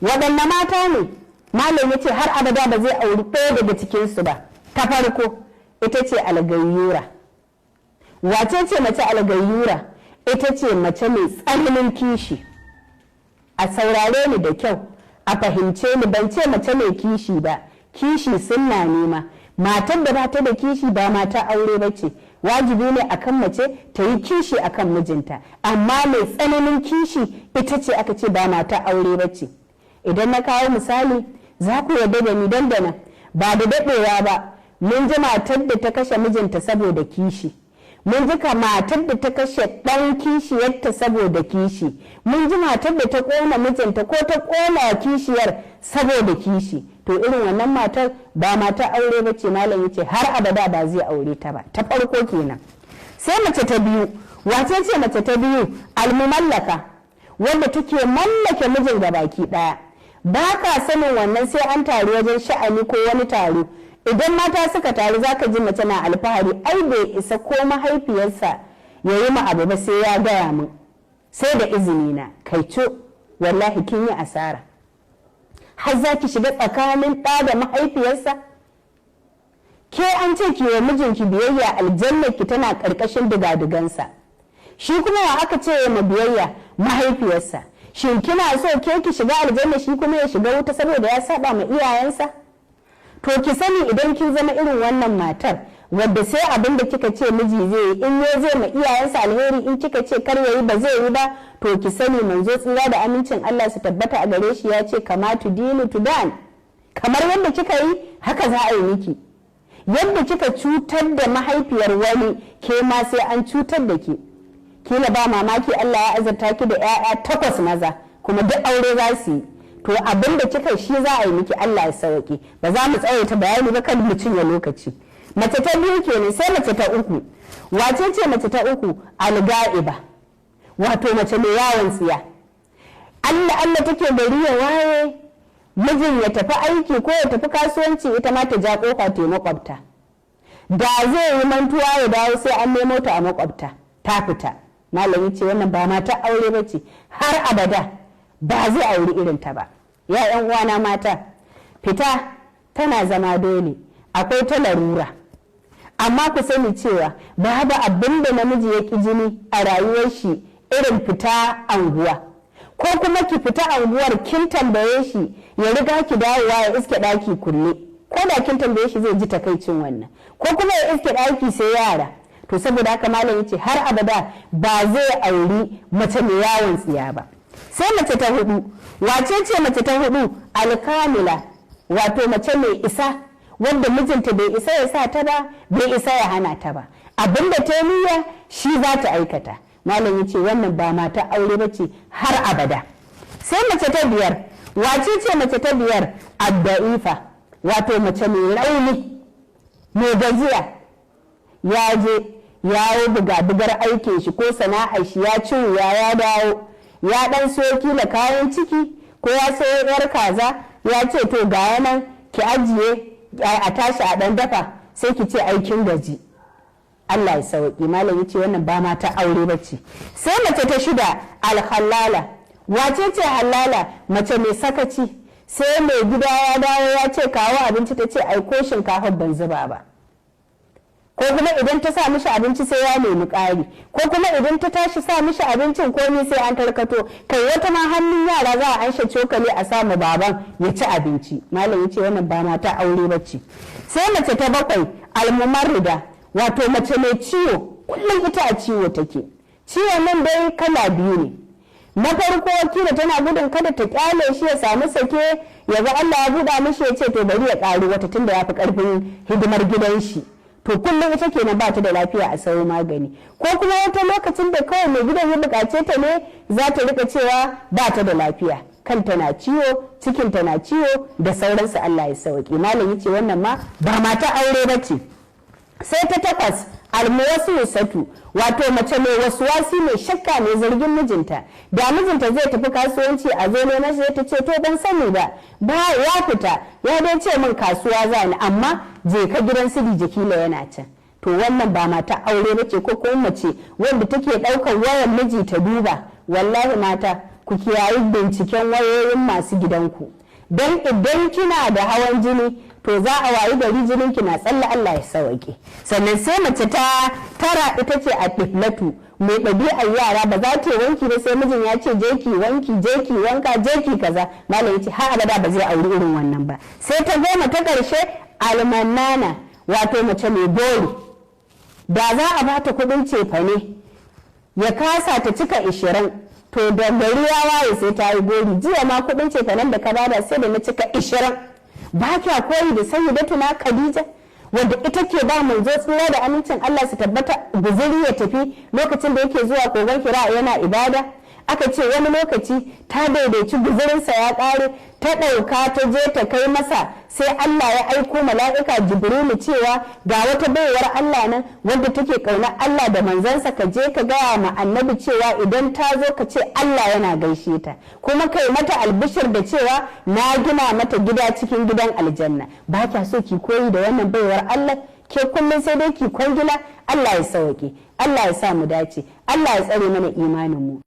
Waɗanne mata ne malam ya ce har abada ba zai auri ɗaya daga cikinsu ba? Ta farko ita ce algayyura. Wace ce mace algayyura? Ita ce mace mai tsananin kishi. A saurare ni da kyau, a fahimce ni, ban ce mace mai kishi ba. Kishi sunna nema. Matar da ba ta da kishi ba mata aure ba ce. Wajibi ne akan mace ta yi kishi akan mijinta, amma mai tsananin kishi ita ce aka ce ba mata aure ba ce. Idan na kawo misali za ku yarda da ni dandana. Ba da daɗewa ba mun ji matar da ta kashe mijinta saboda kishi, mun ji ka matar da ta kashe ɗan kishiyarta saboda kishi, mun ji matar da ta ƙona mijinta ko ta ƙona kishiyar saboda kishi. To irin wannan matar ba mata aure ba ce. Malam yace har abada ba zai aure ta ba. Ta farko kenan. Sai mace ta biyu. Wace ce mace ta biyu? Almumallaka, wanda take mallake mijin ga baki ɗaya. Ba ka sanin wannan sai an taru wajen sha'ani ko wani taro. Idan mata suka taru, zaka ji mace na alfahari, ai bai isa ko mahaifiyarsa ya yi ma abu ba sai ya gaya min, sai da izini na. Kai co, wallahi kin yi asara. Har za ki shiga tsakanin ɗa da mahaifiyarsa? Ke an ce ki wa mijinki biyayya, aljannar ki tana ƙarƙashin digadigansa. Shi kuma wa aka ce ma biyayya? Mahaifiyarsa. Shin kina so ke ki shiga aljanna, shi kuma ya shiga wuta saboda ya saba ma iyayensa? To ki sani, idan kin zama irin wannan matar wadda sai abin da kika ce miji zai yi, in ya zai ma iyayensa alheri, in kika ce kar yayi ba zai yi ba, to ki sani manzo tsira da amincin Allah su tabbata a gare shi ya ce, "Kama tudinu tudan." Kamar yadda kika yi, haka za a yi miki. Yadda kika cutar da mahaifiyar wani, ke ma sai an cutar da ke. Kila ba mamaki Allah ya azurta ki da 'ya'ya takwas maza, kuma duk aure za su yi. To abin da kika shi za a yi miki. Allah ya sauke. Ba za mu tsawaita bayani ba kan mu cinye lokaci. Mace ta biyu kenan. Sai mace ta uku. Wace ce mace ta uku? Alga'iba, wato mace mai yawon tsiya. Allah Allah take gari ya waye, mijin ya tafi aiki ko ya tafi kasuwanci, ita ma ta ja kofa ta makwabta. Da zai yi mantuwa ya dawo, sai an nemo ta a makwabta ta fita. Malami ce wannan ba mata aure ba ce, har abada ba zai auri irin ta ba. Ya yan uwana mata, fita tana zama dole, akwai ta larura, amma ku sani cewa babu abin da namiji ya ƙi jini a rayuwar shi irin fita anguwa, ko kuma ki fita anguwar kin tambaye shi, ya riga ki dawowa, ya iske ɗaki kulle. Ko da kin tambaye shi, zai ji takaicin wannan, ko kuma ya iske ɗaki sai yara. To saboda haka malam yace har abada ba zai auri mace mai yawon tsiya ba. Sai mace ta hudu. Wace ce mace ta hudu? Alkamila, wato mace mai isa, wanda mijinta bai isa ya sa ta ba, bai isa ya hana ta ba. Abinda ta niyya shi za ta aikata. Malam ya ce wannan ba mata aure ba ce har abada. Sai mace ta biyar. Wace ce mace ta biyar? Adda'ifa, wato mace mai rauni, mai gajiya. Ya je ya yi buga-bugar aikin shi ko sana'ar shi, ya ci wuya, ya dawo, ya dan siyo kila kayan ciki ko ya sayo yar kaza, ya ce to ga nan ki ajiye, a tashi a dan dafa, sai ki ce aikin gaji. Allah ya sauki. Malam yace wannan ba mata aure bace. Sai mace ta shida, alhalala. Wace ce halala? Mace mai sakaci. Sai mai gida ya dawo ya ce kawo abinci, ta ce ai ko shinkafar ban zuba ba. Ko kuma idan ta sa mishi abinci sai ya nemi ƙari, ko kuma idan ta tashi sa mishi abincin komai sai an tarkato. Kai, wata ma hannun yara za a anshe cokali a samu baban ya ci abinci. Malam ya ce wannan ba mata aure bace. Sai mace ta bakwai, almumarrida, wato mace mai ciwo. Kullum ita a ciwo take. Ciwon nan dai kala biyu ne. Na farko, kila tana gudun kada ta kyale shi ya samu sake, ya ga Allah ya buɗa mishi, ya ce to bari ya ƙaru wata, tunda ya fi ƙarfin hidimar gidan shi. To kullum ita kenan ba ta da lafiya, a sayo magani. Ko kuma wata lokacin da kawai mai gidan ya buƙace ta ne za ta rika cewa ba ta da lafiya, kanta na ciwo, cikinta na ciwo, da sauransu. Allah ya sauki. Malam yace wannan ma ba mata aure ba ce. Sai ta takwas, almuwaswisatu, wato mace mai wasuwasi, mai shakka, mai zargin mijinta. Da mijinta zai tafi kasuwanci, a zo neman shi, ta ce to ban sani ba, ba ya fita, ya dai ce min kasuwa za ni, amma je ka gidan su jakila yana can. To wannan ba mata aure ba ce. Ko kuma mace wanda take ɗaukar wayar miji ta duba. Wallahi mata Ku kiyayi binciken wayoyin masu gidanku, don idan kina da hawan jini, to za a wayi gari jinin ki na tsalle. Allah ya sawaƙe. Sannan sai mace ta tara, ita ce a ɗiflatu, mai ɗabi'ar yara. Ba za ta wanki ba sai mijin ya ce, "Je ki wanki, je ki wanka, je ki kaza." Malam ya ce har abada ba zai auri irin wannan ba. Sai ta 10 ta ƙarshe, almannana, wato mace mai gori. Da za a bata kuɗin cefane ya kasa ta cika 20, to da gari ya waye sai ta yi gori: "Jiya ma kuɗin cefanen da ka bada sai da na cika 20." Ba kya koyi da Sayyidatuna Khadija, wanda ita ke ba manzo, tsira da amincin Allah su tabbata, guzuri ya tafi lokacin da yake zuwa kogon Hira yana ibada? Aka ce wani lokaci ta daidaici guzurinsa ya ƙare, ta ɗauka ta je ta kai masa, sai Allah ya aiko mala'ika Jibrilu cewa ga wata baiwar Allah nan wanda take ƙaunar Allah da manzansa, ka je ka gaya ma Annabi cewa idan ta zo ka ce Allah yana gaishe ta, kuma kai mata albishir da cewa na gina mata gida cikin gidan aljanna. Ba kya so ki koyi da wannan baiwar Allah? Ke kullum sai dai ki kwangila. Allah ya sauke, Allah ya sa mu dace, Allah ya tsare mana imanin mu.